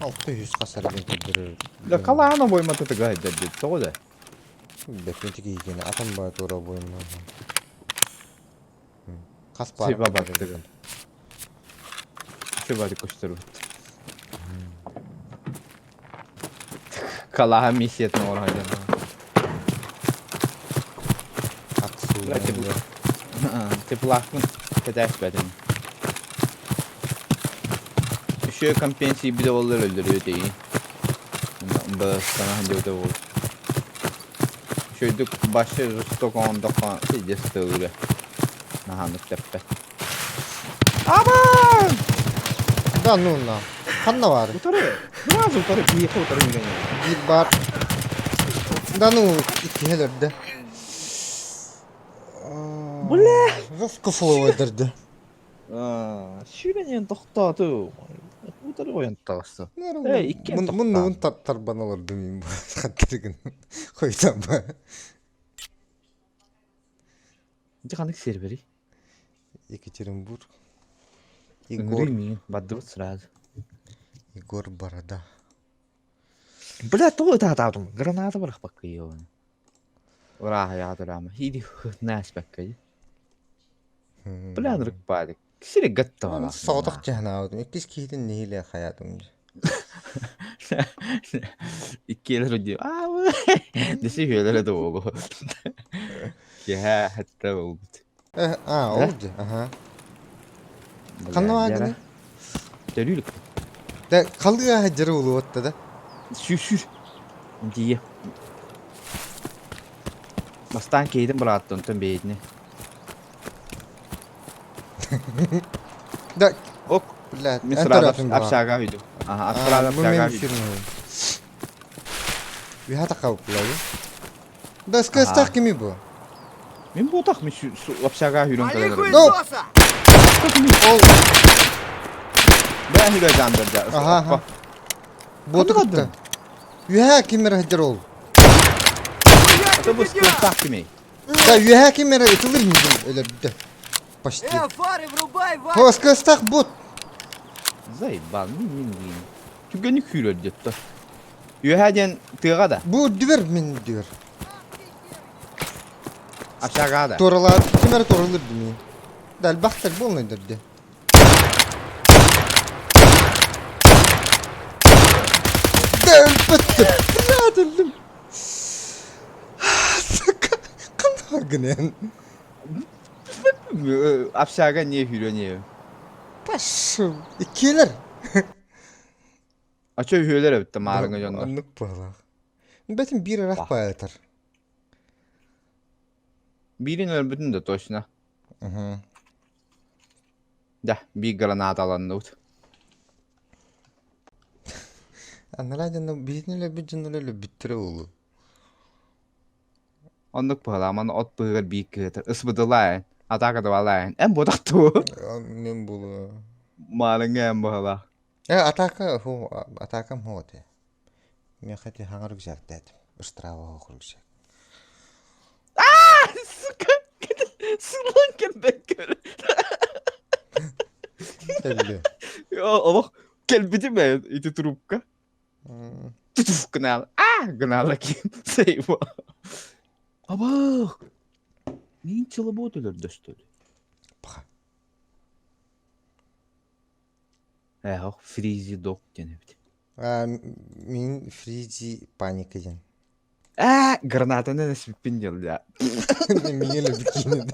600 хас эргин көрдөрөр. Да халаан обоймата тыга сылдьар диэт, тоҕо да? Бэппин тикиһикини атын баа туора обойма. Хас паар Сыба баттыгын. Сыба көстөрбүт. Халаан миссиятын оҥоро сылдьан. Теплахпын кэтээспэтим. Еще компенсии биле боллар өлдөрүө тиий. Саҥа сылдьыбыта буолуо. Үчүгэйдик башы жестоко оҥордоххо пиздец тыалыыра. Наһааннык тэппэт. Абаа! Да ну на. Ханна баар? Утары. Сразу утары киһиэхэ утары үүнэн Биир баар. Да ну иккиһэ өлөрдө. Бля! Жестко флоуэдерді. Сүүрэн тохтооту. Утары ойон таҕыста. Эй, иккиэн Муннубун тохтоон. тарбан олордум мин бу хаттыргын. Хойутанба. Дьэ ханнык серверий? Екатеринбург. Егор. Ыҥырыы миигин бардыбыт сразу. Егор Борода. Бля, тоҕо ытаатаатым? Граната бырахпакка ебаный. Ырааһыйаҕа тураама. Иди наспакка. Бля, нырыкпаадык. Сири гаттаҕалаах. Соҕотох дьаһанаабытым. Иккис киһитин нэһиилэ хайаатым. Иккиэлэр дии. Дesi үһүөлэрэ да буолуо. Киэһэ хэтте буолбут. А, ол дьэ, аха. Ханна баагыный? Төрүүлүк. Да халыа дьыры улуотта да. Сүүр-сүүр. Дии. Бастаан киһитин быраатта, онтон бэйэтини. Да, Ок, блядь, мин сразу общага үйдүм. Ага, сразу общага үйдүм. Үһэ тахалыплайы. Да, скастах кими бу? Мин буотах мин общага хүрэн кэлэр. Ну! Ол Бээ хүрэ жандырда. Ага. Боту кытта. Үһэ кимер хадыр ол. Это бу скастах кими? Да, үөһэ ким эрэ ытылыр миигин өлөрдө. Почти. Э, фары врубай, Вася! Хоскостах бут. Заебал, мин мин мин. Түгэни күүрөр диэтто. Үөһэ диэн тыаҕа да. Бу үрдүбэр мин үрдүбэр. Общага да. Туоралаат ким эрэ туоралыыр миин. Да элбэхтэр буолнайдар дии. Да өлбөттөр. Блядь, өллүм. Сука, ханна гынан? Общага не хүрө не. Пошел. Иккиэлэр. Ача үһүөлэр эбит маарыҥа дьоннор. Оннук буолаах. Бэтин биир ырах баайатар. Биирин өлбүтүн да точно. Да, биир граната аланныбыт. Анараа дьоно биһитин өлөрбүт дьоннор өлөрбүттэрэ буолуо. Оннук быһалаах, маны от быһыгар биир кыһытар. Ысбыдылаа атака давалаа эн бодохтуу. Мен буолуо. Маарыҥа эн быһалаах. Э, атака, ху, атакам ху этэ. Миэхэ ити хаҥар рюкзактаатым. Ыстрава хоох рюкзак. Сука! Сылан кэлбэккэ. Төллү. Олох кэлбитим ээ ити трубка. Тутуф гынаал. А гынаала ким сейво. Абах! Мин челобот өлөрдөстөлү. Паха. Ээ, фризи дог диэн эбит. Мин фризи паника диэн. Аа, гранатаны эспиппин дьыл да. Миҥэ бикини.